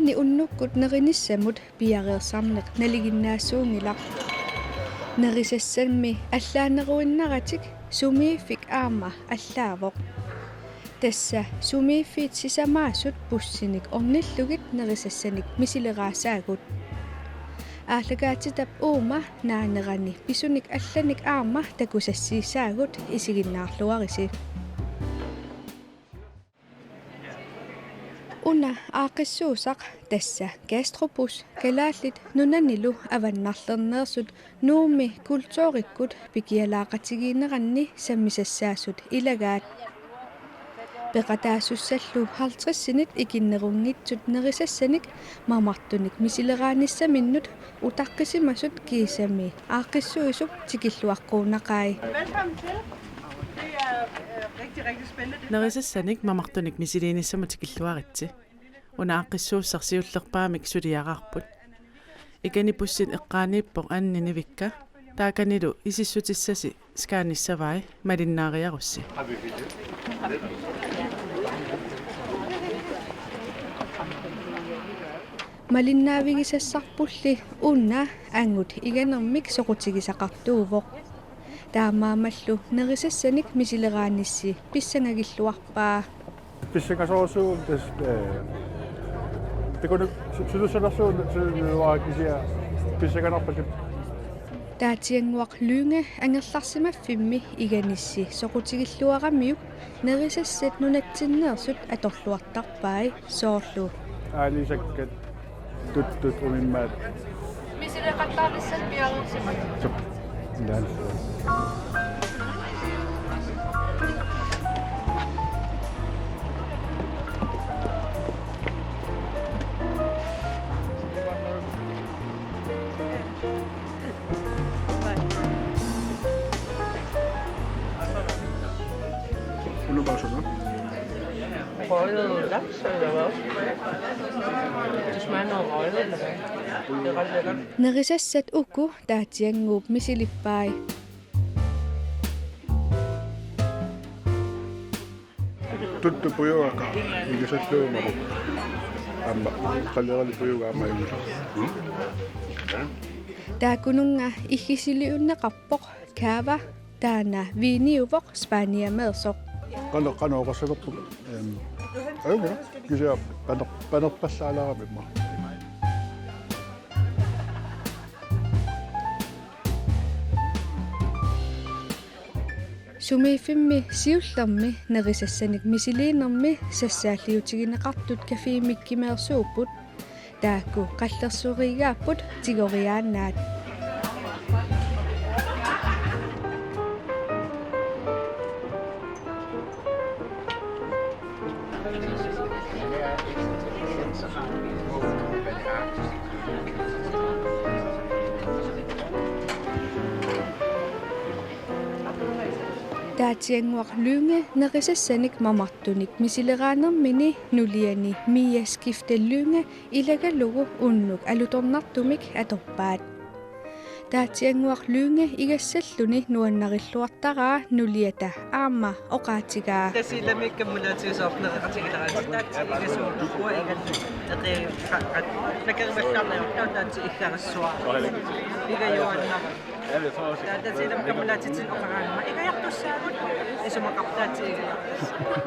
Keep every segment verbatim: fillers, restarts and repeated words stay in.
Ni unnukkut nerinissamut piareersarneq nalinginnaasuunngilaq. Nerisassammi allaaneruinnaratik sumiiffik aamma allaavoq. Tassa sumiiffiit sisamaasut bussinik ornillugit nerisassanik misileraassaagut. Aallakaatitap uuma naanerani pisunik allanik aamma takusassiissaagut, isiginnaarluarisi. Una aaqqissuussaq, tassa Gastrobus, Kalaallit Nunaannilu avannarlerneersut Nuummi kulturikkut pikialaaqatigiinneranni sammisassaasut ilagaat. Peqataasussallu halvtredsinit ikinnerunngitsut nerisassanik mamartunik misileraanissaminut utaqqisimasut kiisami aaqqissuisup tikilluaqquunaqai. Velkommen til. Det er øh, rigtig, rigtig spændende. Det er Nerisassanik mamartunik misiliinissamut tikilluaritsi. Una aaqqissuussaq siullerpaamik suliaraarput. Ikani bussit eqqaaniippoq Anni Nivikka. Taakanilu isissutissasi skaanissavai, malinnaariarussi. Malinnaavigisassarpulli una angut iganermik soqutigisaqartuuvoq. Taamaammallu nerisassanik misileraanissi pissangagilluarpaa. Pissangasorusuuvoq tassa, eh, takuneq su-, sulussanersuuvoq su-, sulussanersuuvoq kisianni pissanganarpasippoq. Taatsiannguaq Lynge angerlarsimaffimmi iganissi soqutigilluaramiuk nerisassat nunatsinneersut atorluartarpai, soorlu aalisakkat, tuttut, umimmaat. Misileqattaarnissat piareersimapput. Sup. Ilaanni. Underbar suppe. Røget laks, eller hvad? Det smager noget røget, eller hvad? Det er ret lækkert. Nerisassat uku taatsiannguup misilippai. Tuttut pujuugakka ikisalluumagu. Aamma qaleralu pujuugaa aamma ikisalluumagu. Taakkununnga iggisiliunneqarpoq kava, taanna viiniuvoq Spaniameersoq. Qanoq, qanoq oqassalerpugut. Ehm, ajunngilaq. Kisianni paner-, panerpallaalaarami immaqa. Sumiiffimmi siullermi nerisassanik misiliinermi sassaalliutigineqartut Cafémikkimeersuupput. Taakku qallersoriigaapput tigoriaannaat. Taatsiannguaq Lynge nerisassanik mamartunik misileraanermini nuliani Mia Skifte Lynge ilagalugu unnuk alutornartumik atorpaat. Taatsiannguaq Lynge igassalluni nuannarilluartaraa nuliata aamma oqaatigaa. Tasiilami kammulaatigisoorneqatigilaarati taatsi igasuullugua igallu eqiiqqat nakerimattaarnaviartaa taatsi iggarissuara. Igajuaannarami. Taatasiilam kammalaatitsinnut oqaraangamik igajartussaagut isumaqartaatsi igajartussaagut.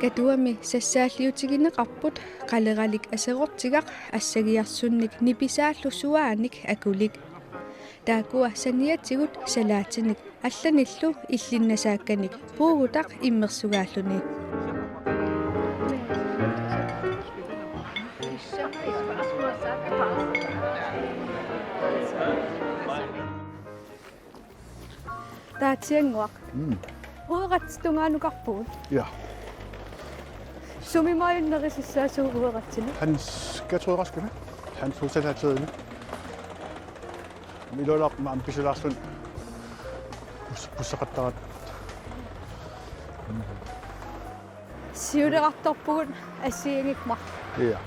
Katuami sassaalliutigineqarput qaleralik aserortigaq assagiarsunnik nipisaallu suaanik akulik. Taakkua saniatigut salaatinik allanillu illinnasaakkanik puugutaq immersugaalluni. Taatsiannguaq. Mm. Ueratsit tungaanukarpugut. Ja. Sumimaajunnaq nerisassaasugut ueratsinnut? Hans Gertrud Raskeme. Hans Hotel Hotelini. Ilualaarpoq aamma pisulaarluni bus-, busseqattaratta. Siulerartorpugut assigiinngitsut marluk. Ja.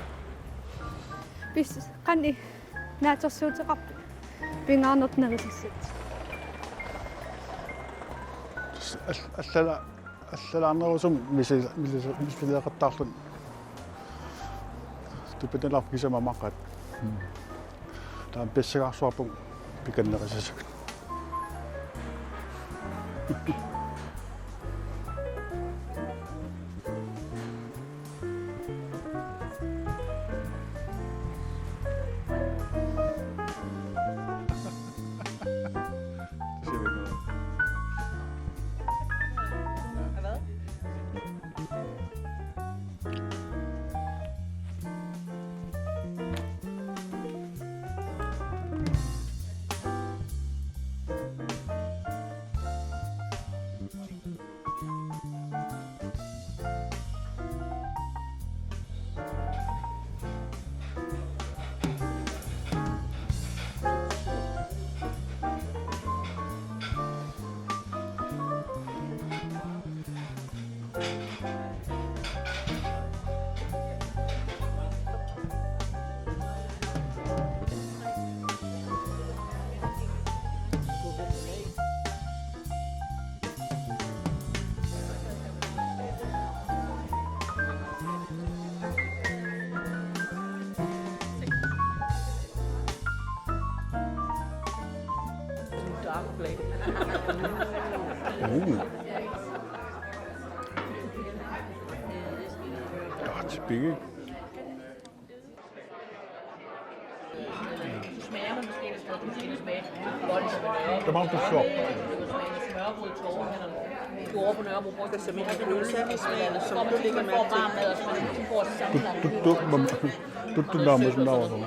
Pis-, qanoq naatsorsuuteqarpit pingaarnertut nerisassat? Al-, allala Allalaarnerusumik misi-, misi-, misileqattaarluni. Tupitalaarfik kisama maqaat. Taama pissangarsuarpunga pikannerisassagut. Tuttu, tuttu, tuttu naammasunnaavarput.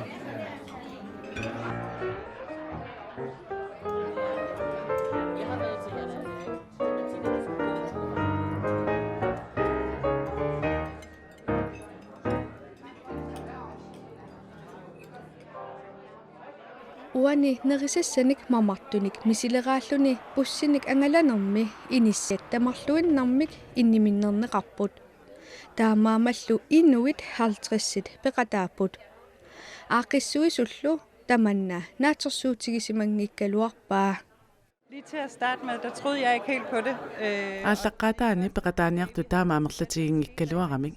Uani nerisassanik mamartunik misileraalluni bussinik angalanermi inissiat tamarluinnarmik inniminnerneqarput. Taamaammallu inuit halvtredsit peqataapput. Aaqqissuisullu tamanna naatsorsuutigisimanngikkaluarpaa. Lige til at starte med, der troede jeg ikke helt på det. Øh, Aallaqqaataani peqataaniartut taama amerlatiginngikkaluaramik.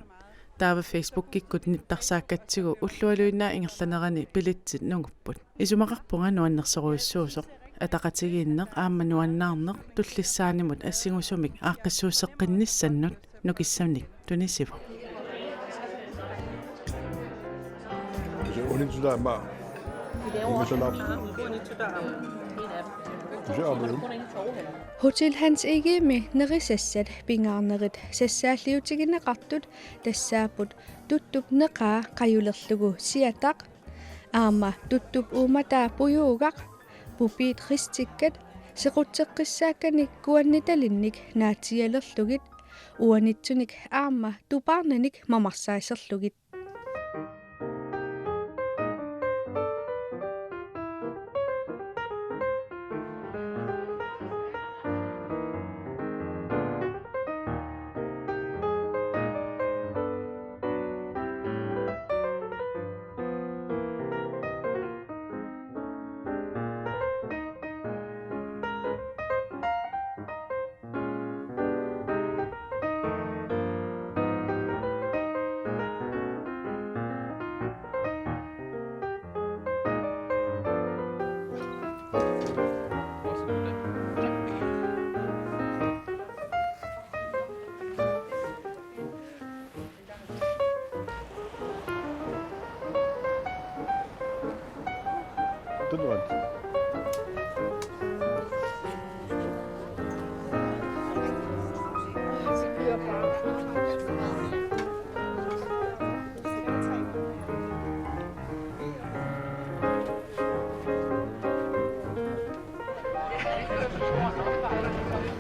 Taava Facebookikkut nittarsaakkatsigu ullualuinnaat ingerlanerani billetsit nungupput. Isumaqarpunga nuannersorujussuusoq. Ataqatigiinneq aamma nuannaarneq tullissaanimut assingusumik aaqqissuusseqqinnissannut nukissanik tunisivoq. Kisianni unitsulaama. Unitsulaama. Kisianni aamma. Hotel Hans Egedemi nerisassat pingaarnerit sassaalliutigineqartut tassaapput tuttup neqaa qajulerlugu siataq, aamma tuttup uummataa pujuugaq, pupiit ristikkat, sequtseqqissaakkanik kuannitalinnik naatsialerlugit, uanitsunik aamma tupaarnanik mamarsaasserlugit.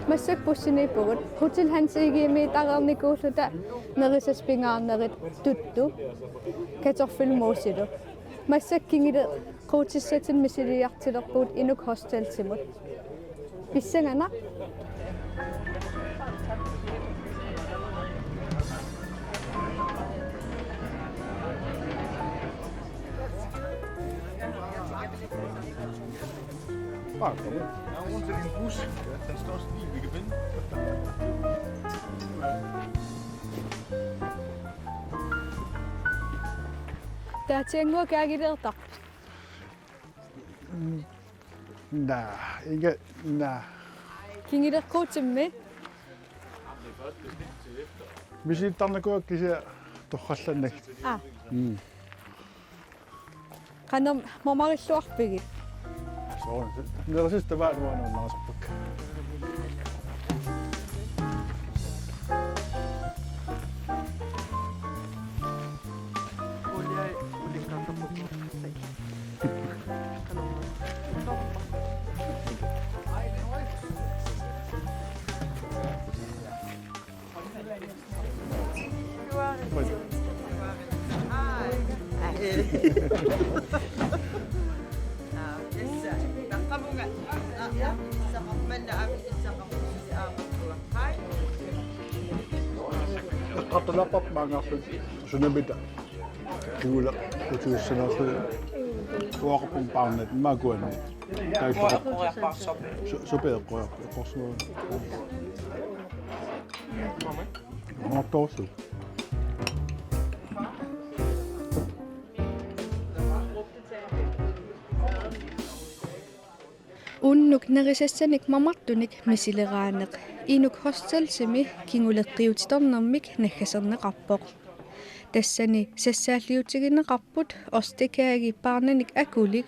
Massakkut bussiniippugut. Hotel Hans Egedemiittarnikuulluta nerisassat pingaarnerit tuttu kartoffelmosilu. Massakkut kinguleqqutissatsinnut misiliartulerpugut Inuk Hostelsimut. Pissanganaq. Bare kom ind. Der er grund til, at det er en bus. Den skal også lige, vi kan vinde. Taatiannguaq kaagiliortarpit? Naa, inga, naa. Kinguleqquutimmi? Misilittaarnikuuakka kisianni torrallannagit. Aa. Mm. Qanoq mamarilluarpigit? Soo, nerisassaat tamaat nuannarisarpakka. Eqqartulaarparput maanngarlutit sunamita kingulleq utigissanerlugu uaqarpum paarnat makuanni. Taissu. Su-, supi eqqoriarput, eqqorsuarput. Amartoorsuuvoq. Unnuk nerisassanik mamartunik misileraaneq Inuk Hostelsimi kinguleqqiutitornermik naggaserneqarpoq. Tassani sassaalliutigineqarput Ostekagi paarnanik akulik,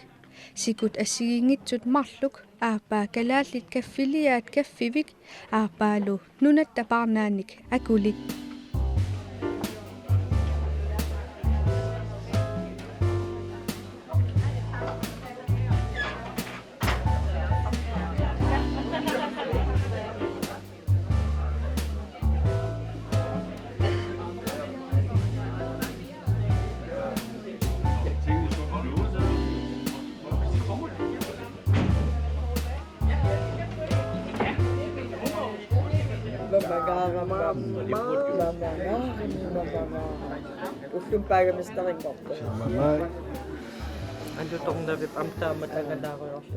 sikut assigiinngitsut marluk, aappaa kalaallit kaffiliaat kaffivik, aappaalu nunatta paarnaanik akulik. Ullum paagamistarinngorpoq. Alutornavippoq aamma taama taangalaarujoorlugu.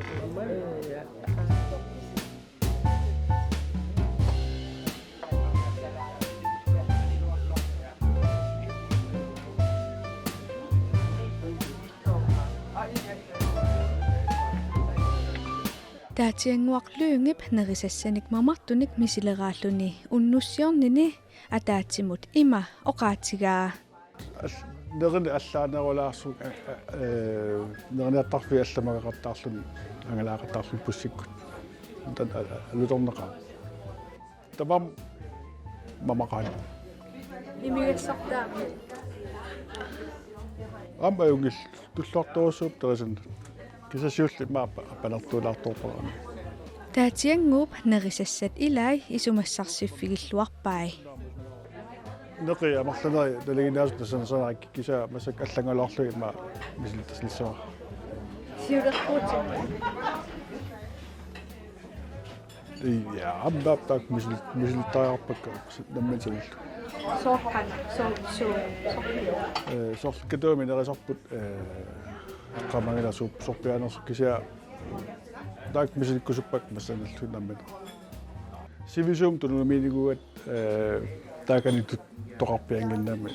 Taatiannguaq Lyngep nerisassanik mamartunik misileraalluni unnussiornini ataatsimut ima oqaatigaa. Al-, nerini allaanerulaarsuuvoq, eh, eh, neriniartarfiit allamik akeqattaarluni, angalaaqattaarluni bussikkut. Taanna al-, al-, alutornaqaaq. Tamarmik mamaqaat. Imigassortaa. Aamma ajunngilaq, tulluartorujussuupput terisanut. Kisianni siulliit aamma apanertuulaartorpara. Taatiannguup nerisassat ilai isumassarsiffigilluarpai. Neqi amerlanerit nalinginnaasut tassani sanarik kisianni massakkut allanngorlugit aamma misilittassavara. Siulerpuutit. Ja, aamma taakku misil-, misilittariaqarpakka nammineq sanillu. Soorlu, soo-, soo-, soorlu. Eh, soorlu Katuami nerisarput, eh, qaamanngilara soo-, sorpiaanersoq kisianni taakku misilikkusuppakka massakkut sanillu nammineq. Sivisuumik tunumiinikuugatta, eh, taakani tuttoqarpiannginnami.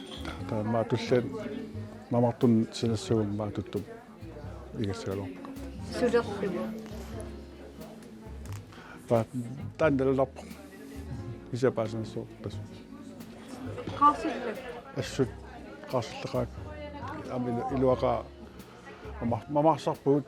Taamaattumik tulliani mamartunik sanassagunik aamma tuttumik igassagaluarpakka. Sulerlugu. Pa-, taanna nalunaarpoq. Kisianni paasinassaaq tassa. Qaarsillutit? Assut qaarsilluaqaakka. Aamma ilu-, iluaqaaq mama-, mamarsarpugut.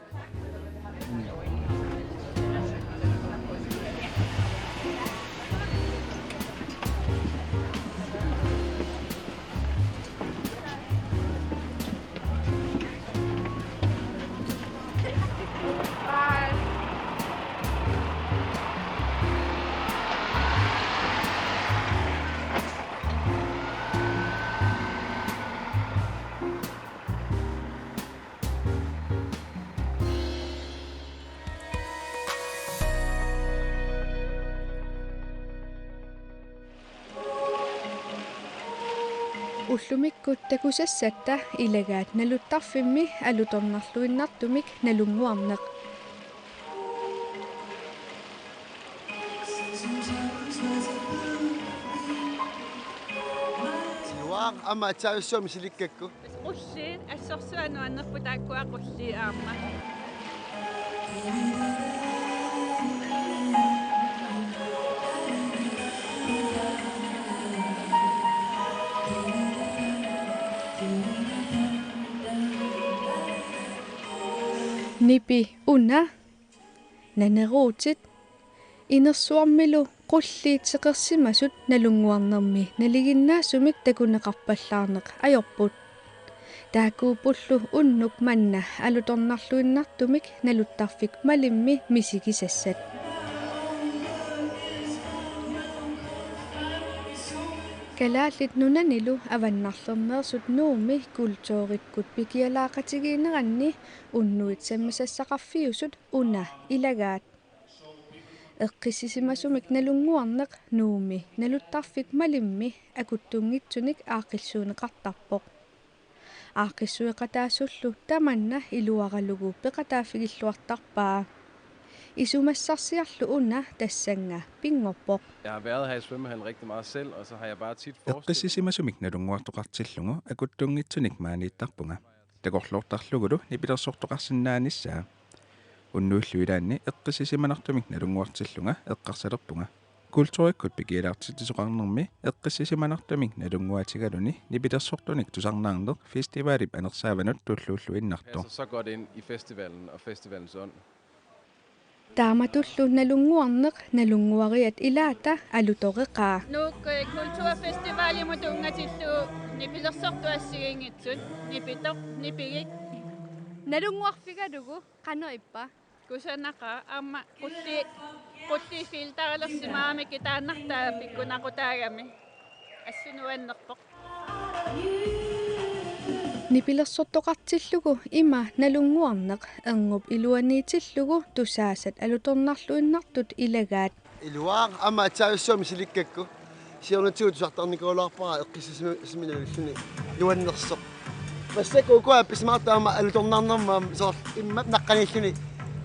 Ullumikkut takusassatta ilagaat naluttarfimmi alutornarluinnartumik nalunnguarneq. Aamma aatsaarsuarmi silikkakku. Qulliit, assorsuaq nuannerpoq taakkua qulliit aamma. Nipi una, naneruutit, inersuarmilu qulliit seqersimasut Nalunnguarnermi nalinginnaasumik takuneqarpallaarneq ajorput. Taakkuuppullu unnuk manna alutornarluinnartumik naluttarfik Malimmi misigisassat. Kalaallit Nunanilu Avannarlermeersut Nuummi kulturikkut pikialaaqatigiinneranni unnuit sammisassaqarfiusut una ilagaat. Eqqissisimasumik Nalunnguarneq Nuummi naluttarfik Malimmi akuttunngitsunik aaqqissuunneqartarpoq. Aaqqissueqataasullu tamanna iluaralugu peqataaffigilluartarpaa. Isumassarsiarlu una tassannga pinngorpoq. Jeg har været her i svømmehallen rigtig meget selv, og så har jeg bare tit forestillet mig Eqqissisimasumik nalunnguartoqartillugu akuttunngitsunik maaniittarpunga. Takorloortarlugulu nipilersortoqarsinnaanissaa. Unnuillu ilaanni eqqissisimanartumik nalunnguartillunga eqqarsalerpunga. Kulturikkut pikialaartitsisoqarnermi eqqissisimanartumik nalunnguatigaluni nipilersortunik tusarnaarneq festivalip anersaavanut tulluulluinnartoq. Passer så godt ind i festivalen og festivalens ånd. Taamatullu Nalunnguarneq Nalunnguariat ilaata alutoreqaa. Nuuk, eh, kulturfestivalimut tunngatillugu nipilersortut assigiinngitsut, nipitoq, nipigik. Nalunnguarfigalugu qanoq ippa? Kusanaqaaq, aamma qulli-, qulliit filterilersimagamikku taannartaa pikkunaqutaagami. Assut nuannerpoq. Nipilersortoqartillugu ima Nalunnguarneq erngup iluaniitillugu tusaasat alutornarluinnartut ilagaat. Iluaq, aamma aatsaarsuarmi silikkakku. Siornatigut tusartarnikuugaluarpara eqqissisimanermini nuannersoq. Massakkut ukua appisimaartut aamma alutornarnermut aamma soorlu immap naqqaniilluni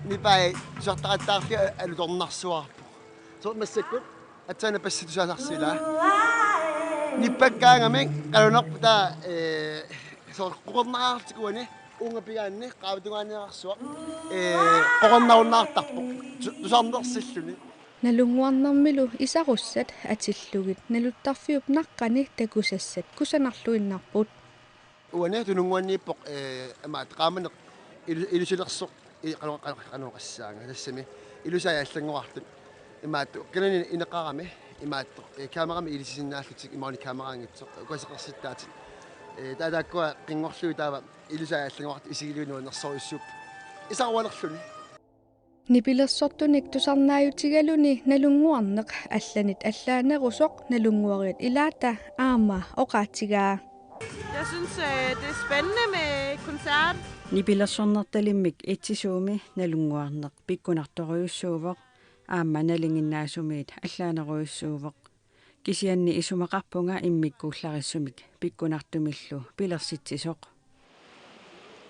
nipai tusartaqattaarlugit alutornarsuarpoq. Soorlu massakkut aatsaannguaq passi tusaasarsi ilaa. Nippakkaangamik qalunerput taava, ee, soorlu qoqornariarlutik uani uunga pigaanni qaavitungaaniarsuaq, ee, qoqornarunnaartarpoq. Tu-, tusarnersilluni. Nalunnguarnermilu isarussat atillugit naluttarfiup naqqani takusassat kusanarluinnarput. Uani Tununnguanniippoq, ee, imaattoq qaamaneq ilu-, ilusilersoq i-, qano-, qano-, qanoq oqassaanga. Tassami ilusai allanngorartut. Imaattoq kinaani ineqarami, imaattoq, ee, kamerami ilisisinnaallutik imaluunniit kameraanngitsoq ukaseqersittaatit. Ee, taava taakkua qinngorlugit taava ilusai allanngorartut isigilluinnarnersorujussuupput. Isarualerluni. Nipilersortunik tusarnaajutigaluni Nalunnguarneq allanit allaanerusoq Nalunnguariat ilaata aamma oqaatigaa. Jeg synes, øh, det er spændende med koncert. Nipilersornertalimmik itsisuumi Nalunnguarneq pikkunartorujussuuvoq, aamma nalinginnaasumiit allaanerujussuuvoq. Kisianni isumaqarpunga immikkuullarissumik pikkunartumillu pilersitsisoq.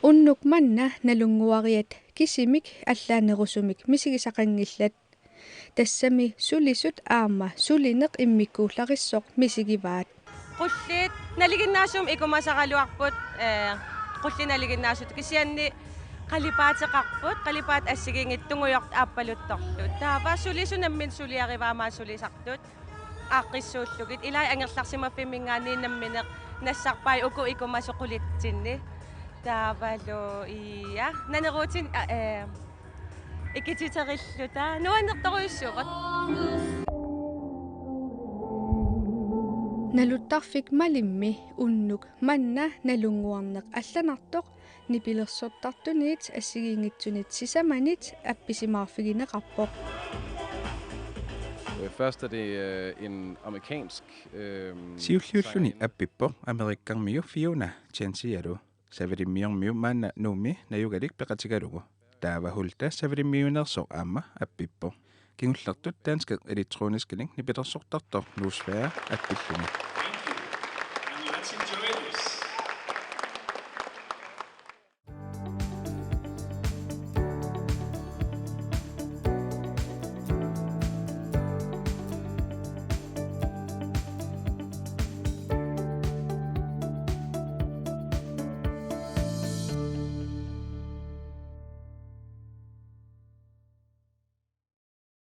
Unnuk manna Nalunnguariat kisimik allaanerusumik misigisaqanngillat. Tassami sulisut aamma sulineq immikkuullarissoq misigivaat. Qulliit nalinginnaasumik ikumasaraluarput, ee, qulliit nalinginnaasut kisianni qalipaateqarput, qalipaatit assigiinngitsut tungujortut aappaluttorlu. Taava sulisut nammineq suliarivaat aamma sulisartut aaqqissuullugit. Ilai angerlarsimaffimminngaanniit nammineq nassarpai uku ikumasut qulitsinni. Taavalu, ja, naneruutit, a, ee, ikititerilluta. Nuannertorujussuuvoq. Naluttarfik Malimmi unnuk manna Nalunnguarneq allanartoq nipilersortartunit assigiinngitsunit sisamanit appisimaarfigineqarpoq. Øh, først er det, øh, en amerikansk, øh, Siulliulluni sanger. Appippoq amerikkarmiu Fiona Chansialu. Savalimmiormiu maanna Nuummi najugalik peqatigalugu. Taava Hulda Savalimmiuneersoq aamma appippoq. Kingullertut danskeq elektroniskinik nipilersortartoq Noosfære appilluni.